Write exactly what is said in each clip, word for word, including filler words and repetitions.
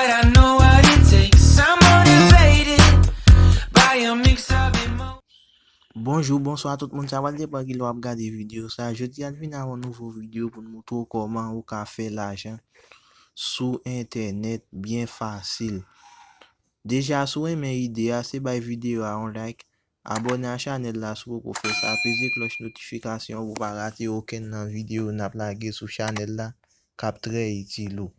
But I know what it takes. I'm motivated by a mix of emotions. Bonjou, bonswa tout moun. Sa pral depann kilè w ap gade videyo sa. Jodi a, n vin ak yon nouvo videyo pou n moutre w kòman ou ka fè lajan sou entènèt byen fasil. Deja, si w renmen ide a, se bay videyo a yon like, abòne a chanèl la si w poko fè sa, peze klòch notifikasyon pou w pa rate okenn nan videyo n ap lage sou chanèl la k ap trè itil ou.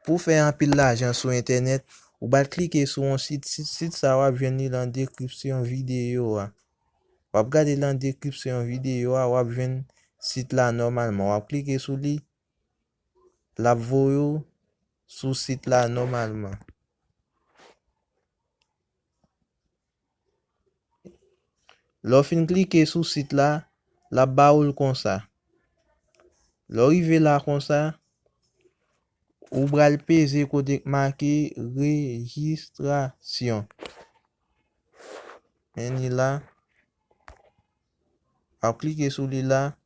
Pou w fè anpil lajan sou entènèt, ou pral klike sou yon sit, sit, sit sa w ap jwenn li nan deskripsyon videyo a. W ap gade nan deskripsyon videyo a, w ap jwenn sit la nòmalman. W ap klike sou li, l ap voye w sou sit la nòmalman. Lè w fin klike sou sit la, l ap ba ou l konsa. Lè w rive la konsa, ou pral peze kote k make rejistrasyon. Men li la. W ap klike sou li la.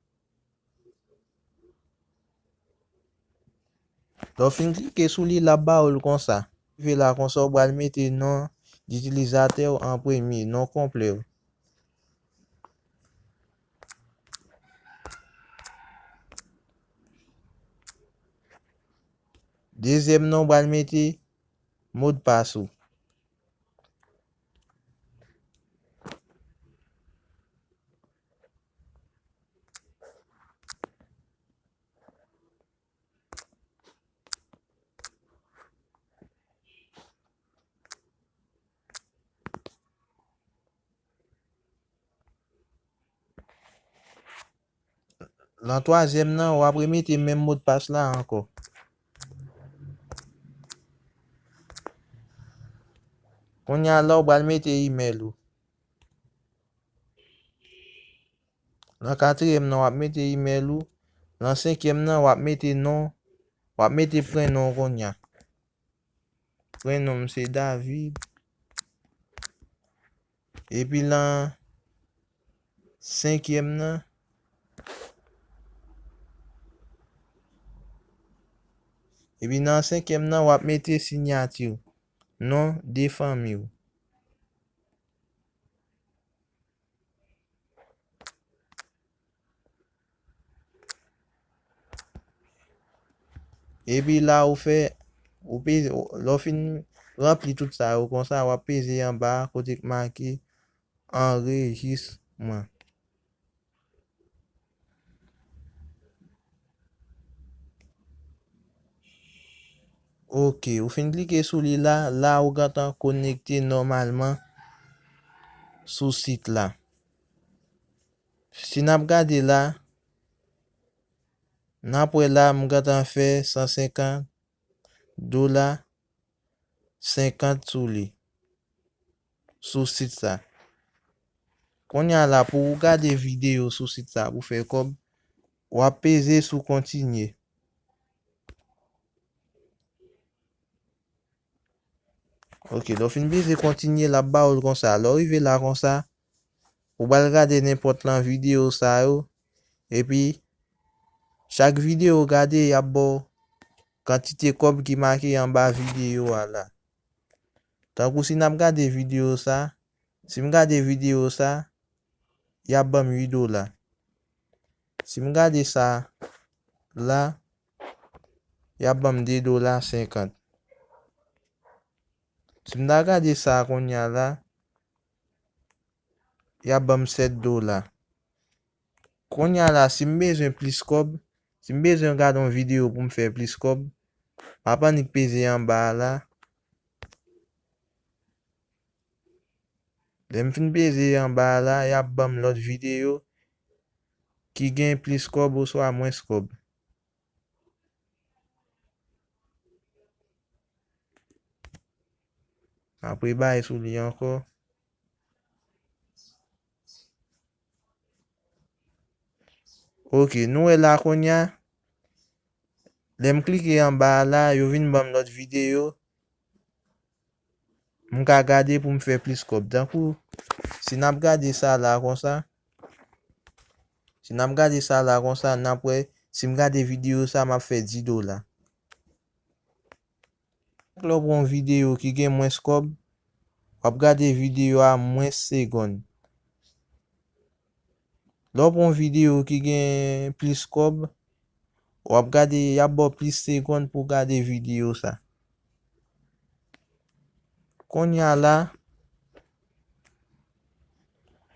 Lè w fin klike sou li, l ap ba ou l konsa. Rive la konsa, ou pral mete non itilizatè w an premye, non konplè w. Dezyèm non, ou pral mete modpas ou. Nan twazyèm nan, w ap remete menm modpas la ankò. Kounye a la, w pral mete imèl ou. Nan katriyèm nan, w ap mete imèl ou. Nan senkyèm nan, w ap mete non, w ap mete prenon w kounye a. Prenon m se David. Epi nan senkyèm nan, epi nan senkyèm nan, w ap mete siyati w, non de fanmi w. Epi la ou fè, ou peze, lè w fin ranpli tout sa yo konsa, w ap peze anba kote k make anrejistman. Ok, ou fin klike sou li la, la ou gentan konekte nòmalman sou sit la. Si n ap gade la, n ap wè la, m gentan fè san senkant dola senkant sou li, sou sit sa. Kounye a la, pou ou gade videyo sou sit sa pou fè kòb, w ap peze sou kontinye. Ok, lè w fin peze kontinye, l ap ba ou l konsa. Lè w rive la konsa, ou pral gade nenpòt lan videyo sa yo, epi chak videyo w gade, y ap ba w kantite kòb ki make anba videyo a la. Tankou si n ap gade videyo sa, si m gade videyo sa, y ap ban m uit dola. Si m gade sa la, y ap ban m de dola senkant. Si m ta gade sa kounye a la, y ap ban m sèt dola. Kounye a la, si m bezwen plis kòb, si m bezwen gade yon videyo pou m fè plis kòb, m ap annik peze anba a la. Lè m fin peze anba a la, y ap ban m lòt videyo ki gen plis kòb oswa mwens kòb. Apre bay sou li ankò. Ok, nou wè la kounye a. Lè m klike anba a la, yo vin ban m lòt videyo. M ka gade pou m fè plis kòb. Tankou, si n ap gade sa la konsa, si n ap gade sa la konsa, n ap wè, si m gade videyo sa, m ap fè dis dola. Lè w pran yon videyo ki gen mwens kòb, w ap gade videyo a mwens segonn. Lè w pran yon videyo ki gen plis kòb, w ap gade, y ap ba w plis segonn pou w gade videyo sa. Kounye a la,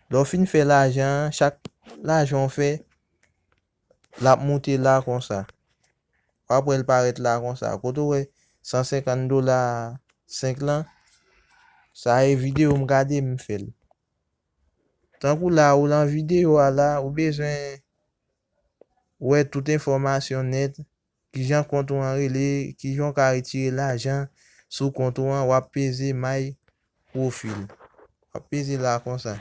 lè w fin fè lajan an, chak lajan w fè, l ap moute la konsa. W ap wè l parèt la konsa. Kote w wè san senkant dola senk lan, sa e videyo m gade m fè l. Tankou la, ou lan videyo a la, ou bezwen wè tout enfòmasyon nèt, kijan kont ou an rele, kijan w ka retire lajan sou kont ou an, w ap peze My Profile. W ap peze la konsa.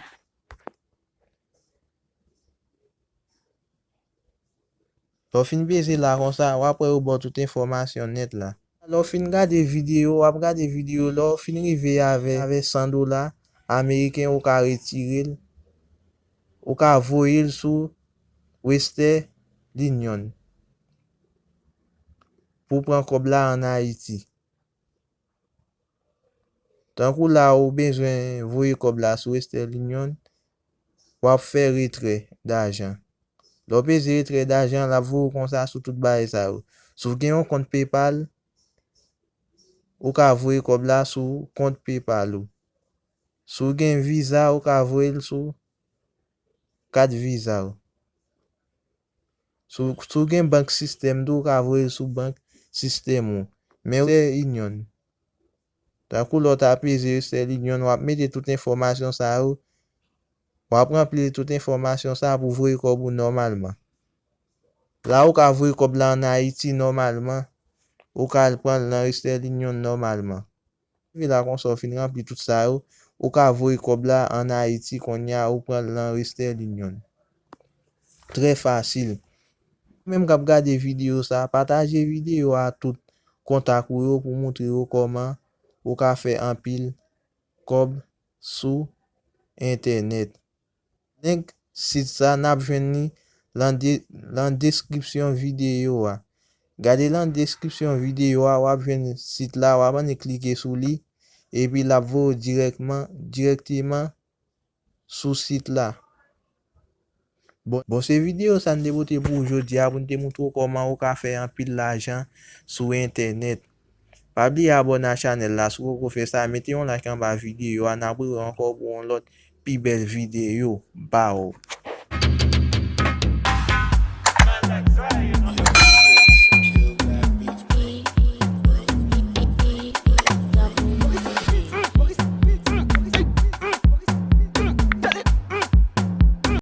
Lè w fin peze la konsa, w ap wè yo ba w tout enfòmasyon nèt la. Lè w fin gade videyo, w ap gade videyo, lè w fin rive avè, avè san dola ameriken, ou ka retire l, ou ka voye l sou Western Union pou w pran kòb la ann Ayiti. Tankou la ou bezwen voye kòb la sou Western Union, w ap fè retrè dajan. Lè w peze retrè dajan, l ap voye w konsa sou tout bagay sa yo. Si w gen yon kont PayPal, ou ka voye kòb la sou kont PayPal ou. Si w gen Visa, ou ka voye l sou kat Visa w. Si w, si w gen bank sistèm tou, ou ka voye l sou bank sistèm ou. Men Western Union. Tankou lè w ta peze Western Union, w ap mete tout enfòmasyon sa yo. W ap ranpli tout enfòmasyon sa pou voye kòb ou nòmalman. La ou ka voye kòb la ann Ayiti nòmalman. Ou ka al pran l nan Western Union nòmalman. Rive la konsa w fin ranpli tout sa yo, ou ka voye kòb la ann Ayiti kounye a, ou pran l nan Western Union. Trè fasil. Ou menm k ap gade videyo sa, pataje videyo a tout kontak ou yo pou montre yo kòman ou ka fè anpil kòb sou entènèt. Link sit sa, n ap jwenn li lan de-, lan deskripsyon videyo a. Gade lan deskripsyon videyo a, w ap jwenn sit la, w ap annik klike sou li, epi l ap voye w dirèkman, dirèkteman sou sit la. Bon, bon, se videyo sa n te pote pou ou jodi a pou n te montre w kòman ou ka fè anpil lajan sou entènèt. Pa bliye abòne a chanèl la si w poko fè sa, mete yon like anba videyo a, n ap rewè ankò pou yon lòt pi bèl videyo. Baw.